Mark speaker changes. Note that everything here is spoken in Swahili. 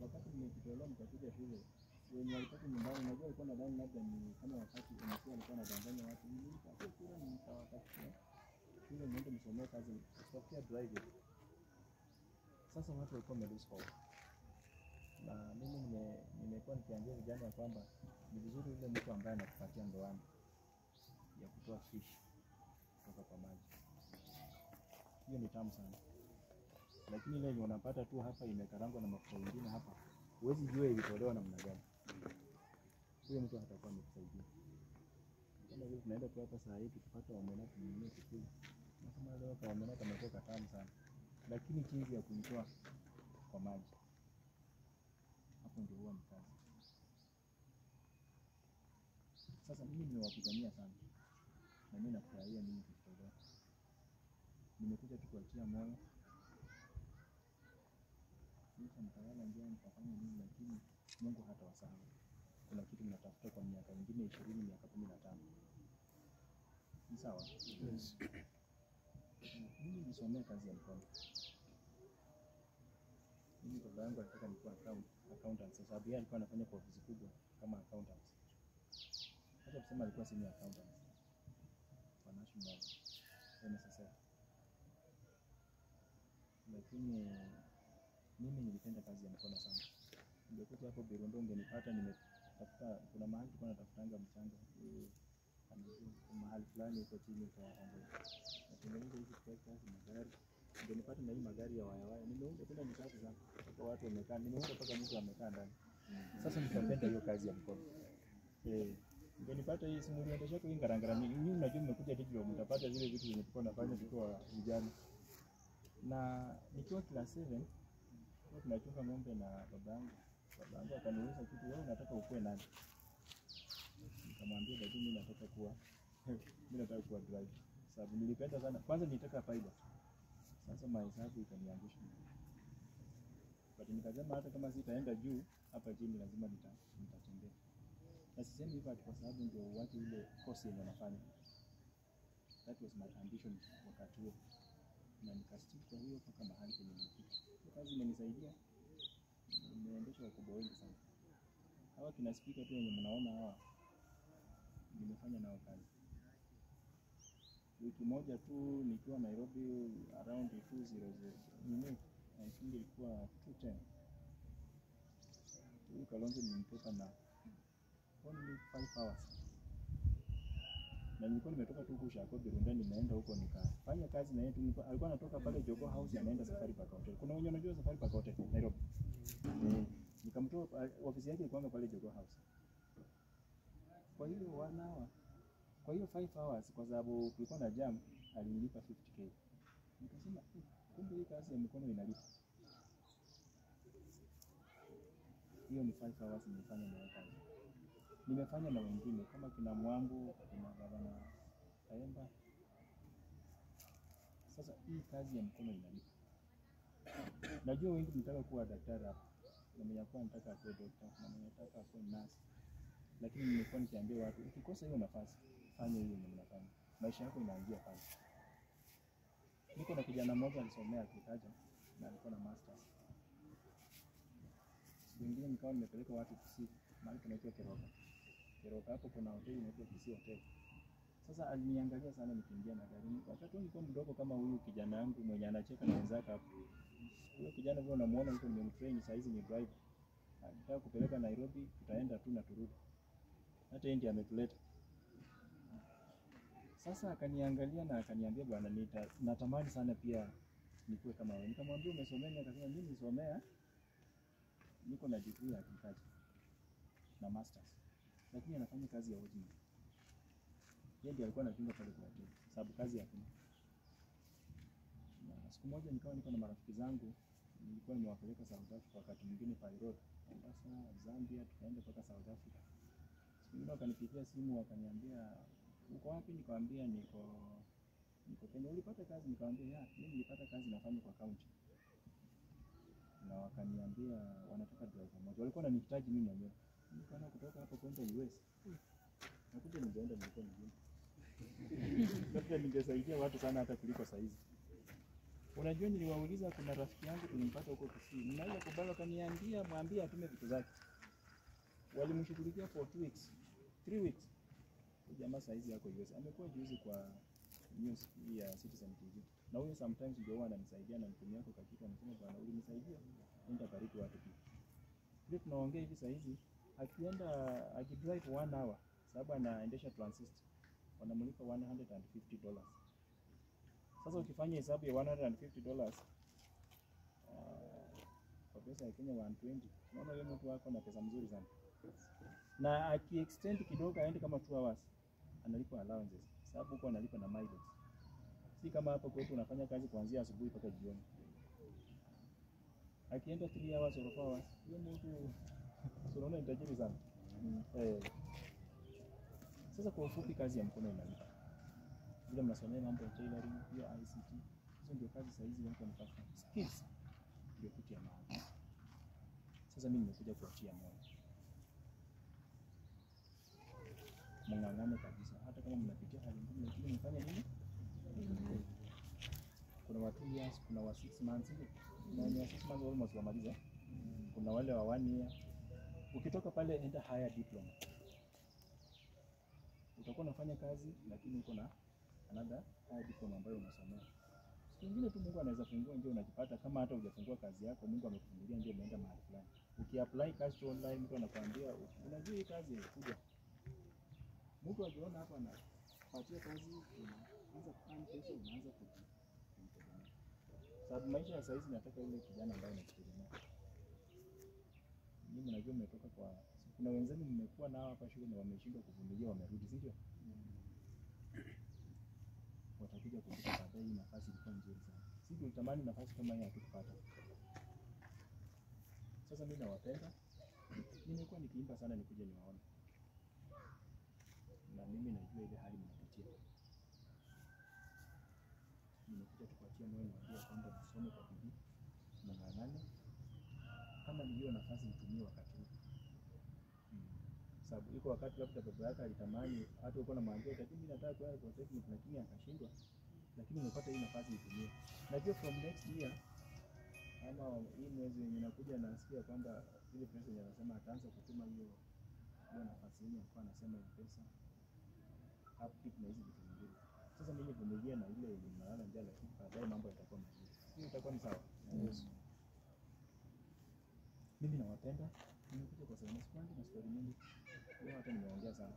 Speaker 1: Wakati nimejitolea nikakuja shule, wenye walitoka nyumbani, unajua walikuwa nadhani labda ni kama wakati MC alikuwa anadanganya watu, nilipatia kura nikawatafutia shule niende nisomee kazi, nitafutia driving. Sasa watu walikuwa wame lose hope. Na mimi nimekuwa nikiambia vijana ya kwamba ni vizuri yule mtu ambaye anakupatia ndoano ya kutoa fish kutoka kwa maji. Hiyo ni tamu sana. Lakini ile yenye unapata tu hapa imekarangwa na mafuta mengine hapa, huwezi jua ilitolewa namna gani. Huyo mtu hatakuwa amekusaidia. Kama vile tunaenda tu hapa saa hii tukipata omena tununue tukule. Nasema leo kwa omena kamekuwa katamu sana. Lakini jinsi ya kuitoa kwa maji, hapo ndio huwa ni kazi. Sasa mimi nimewapigania sana. Na mimi nafurahia mimi kujitolea. Nimekuja tu kuachia moyo. Sasa mtalala njaa mtafanya nini, lakini Mungu hatawasahau. Kuna kitu mnatafuta kwa miaka mingine 20, miaka 15. Ni sawa?
Speaker 2: Yes.
Speaker 1: Mimi nilisomea kazi ya mkono. Mimi baba yangu alitaka nikuwe accountant, kwa sababu yeye alikuwa anafanya kwa ofisi kubwa kama accountant. Hata kusema alikuwa senior accountant kwa National NSSF. Lakini mimi nilipenda kazi ya mkono sana. Ningekuja hapo Birundo ungenipata nimetafuta, kuna mahali tulikuwa tunatafutanga mchanga, mahali fulani huko chini kwa Rongo. Natengeneza hizi tractors, magari. Ungenipata na hii magari ya waya waya. Nimeunda tena ni kazi sana. Mpaka watu wamekaa, nimeunda mpaka mtu amekaa ndani. Sasa nikapenda hiyo kazi ya mkono. Ungenipata hii simu uliendesha kwa ngarangara mingi. Nyinyi mnajua mmekuja digital, mtapata zile vitu zenye tulikuwa tunafanya tukiwa vijana. Na nikiwa class 7 tulikuwa tunachunga ng'ombe na babangu. Babangu akaniuliza kitu, wewe unataka ukue nani? Nikamwambia daddy, mimi nataka kuwa driver. Sababu nilipenda sana. Kwanza nilitaka pilot. Sasa mahesabu ikaniangusha. But nikasema hata kama sitaenda juu, hapa chini lazima nitatembea. Na sisemi hivyo kwa sababu ndio watu ile course yenye wanafanya. That was my ambition wakati huo. Na nikastick kwa hiyo mpaka mahali penye nilifika. Hiyo kazi imenisaidia. Nimeendesha wakubwa wengi sana. Hawa kina speaker tu wenye mnaona hawa, nimefanya nao kazi. Wiki moja tu nikiwa Nairobi around 200, nini, I think ilikuwa 210. Huyu Kalonzo nilimtoka na only 5 hours. Na nilikuwa nimetoka tu huko Shako Birunda, nimeenda huko nikafanya kazi na yeye tu. Alikuwa anatoka pale Jogoo House anaenda Safari Park Hotel. Kuna wenye wanajua Safari Park Hotel Nairobi. Nikamtoa, ofisi yake ilikuwa pale Jogoo House. Kwa hiyo 1 hour, kwa hiyo 5 hours, kwa sababu kulikuwa na jam, alinilipa 50k. Nikasema kumbe hii kazi ya mikono inalipa. Hiyo ni 5 hours nilifanya na kazi. Nimefanya na wengine kama kina Mwambu, kina Gavana Kaemba. Sasa hii kazi ya mkono inalipa. Najua wengi mnataka kuwa daktari hapa. Na mwenye kuwa anataka akuwe doctor, na mwenye anataka akuwe nurse. Lakini nimekuwa nikiambia watu, ukikosa hiyo nafasi, fanya hiyo yenye mnafanya. Maisha yako inaanzia pale. Niko na kijana mmoja alisomea agriculture na alikuwa na masters. Siku nyingine nikawa nimepeleka watu Kisii, mahali kunaitwa Keroka. Keroka hapo kuna hoteli inaitwa Kisii Hotel. Sasa aliniangalia sana nikiingia na gari. Wakati nilikuwa mdogo kama huyu kijana wangu mwenye anacheka na wenzake hapo. Huyo kijana vile unamuona huko nimemtrain, saa hizi ni driver. Alitaka kupeleka Nairobi, tutaenda tu na turudi. Hata yeye ndiye ametuleta. Sasa akaniangalia na akaniambia, bwana, natamani sana pia nikuwe kama wewe. Nikamwambia umesomea nini? Akasema mimi nilisomea, niko na degree ya agriculture na masters. Lakini anafanya kazi ya watchman. Yeye ndiye alikuwa anachunga pale kwa hoteli, sababu kazi hakuna. Na siku moja nikawa niko na marafiki zangu, nilikuwa nimewapeleka South Africa wakati mwingine by road, Mombasa, Zambia, tukaenda mpaka South Africa. Siku nyingine wakanipigia simu wakaniambia, uko wapi? Nikamwambia niko Kenya. Ulipata kazi? Nikamwambia ya, mimi nilipata kazi nafanya kwa county. Na wakaniambia wanataka driver mmoja. Walikuwa wananihitaji mimi mwenyewe. Nikaona kutoka hapo kwenda US. Nakuja ningeenda, nilikuwa mjini. Labda ningesaidia watu sana hata kuliko saa hizi. Unajua niliwauliza, kuna rafiki yangu tulimpata huko Kisii. Mnaweza kubali? Akaniambia mwambie atume vitu zake. Walimshughulikia for 2 weeks, 3 weeks. Huyu jamaa saizi yako US. Amekuwa juzi kwa news hii ya Citizen TV. Na huyo sometimes ndio huwa ananisaidia na mtumia kwa kitu, anasema bwana ulinisaidia, nenda bariki watu pia. Vile tunaongea hivi saizi, akienda akidrive 1 hour, sababu anaendesha transit, wanamlipa $150. Sasa ukifanya hesabu ya $150 kwa pesa ya Kenya 120, unaona yule mtu wako na pesa mzuri sana. Na akiextend kidogo aende kama 2 hours, analipwa allowances, sababu huko analipa na mileage. Si kama hapo kwetu unafanya kazi kuanzia asubuhi mpaka jioni. Akienda 3 hours or 4 hours, yule mtu unaona ni tajiri sana. Sasa kwa ufupi, kazi ya mkono inalipa. Vile mnasomea mambo ya tailoring, hiyo ICT, hizo ndio kazi saa hizi watu wanatafuta. Skills ndio kitu ya maana. Sasa mimi nimekuja kuachia moyo. Mng'ang'ane kabisa, hata kama mnapitia hali ngumu, lakini mfanye nini? Kuna wa 2 years, kuna wa 6 months, kuna wenye wa 6 months almost wamaliza. Kuna wale wa 1 year. Ukitoka pale enda higher diploma. Utakuwa unafanya kazi lakini uko na another higher diploma ambayo unasomea. Siku nyingine tu Mungu anaweza fungua njia, unajipata kama hata hujafungua kazi yako, Mungu amekufungulia njia, umeenda mahali fulani. Ukiapply kazi tu online, mtu anakuambia unajua hii kazi kuja. Mtu akiona hapa anapatia kazi, unaanza kufanya pesa, unaanza kujitegemea. Sababu maisha ya saizi nataka yule kijana ambaye anajitegemea. Mimi najua mmetoka kwa, kuna wenzenu mmekuwa nao hapa shule na wameshindwa kuvumilia, wamerudi, si ndio? Watakuja kukuta baadaye hii nafasi ilikuwa nzuri sana. Sisi tulitamani nafasi kama hii hatukupata. Sasa mimi nawapenda. Nimekuwa nikiimba sana nikuje niwaone. Na mimi najua ile hali mnapitia. Nimekuja tukuachia moyo, niwaambie kwamba msome kwa bidii, mng'ang'ane. Kama ni hiyo nafasi nitumie wakati huu. Sababu iko wakati labda baba yake alitamani hata uko na mwambia lakini mimi nataka kwenda kwa technical lakini akashindwa. Lakini umepata hii nafasi itumie. Najua from next year ama hii mwezi wenye nakuja nasikia kwamba ile pesa yenye anasema ataanza kutuma hiyo nafasi yenye alikuwa anasema ya pesa upkeep na hizi vitu vingine. Sasa mimi vumilia na ile yenye mnalala njaa, lakini baadaye mambo yatakuwa mazuri. Hiyo itakuwa ni sawa. Yes. Mimi nawapenda. Nimekuja kwa sababu sikuangi na story nyingi. Leo hata nimeongea sana.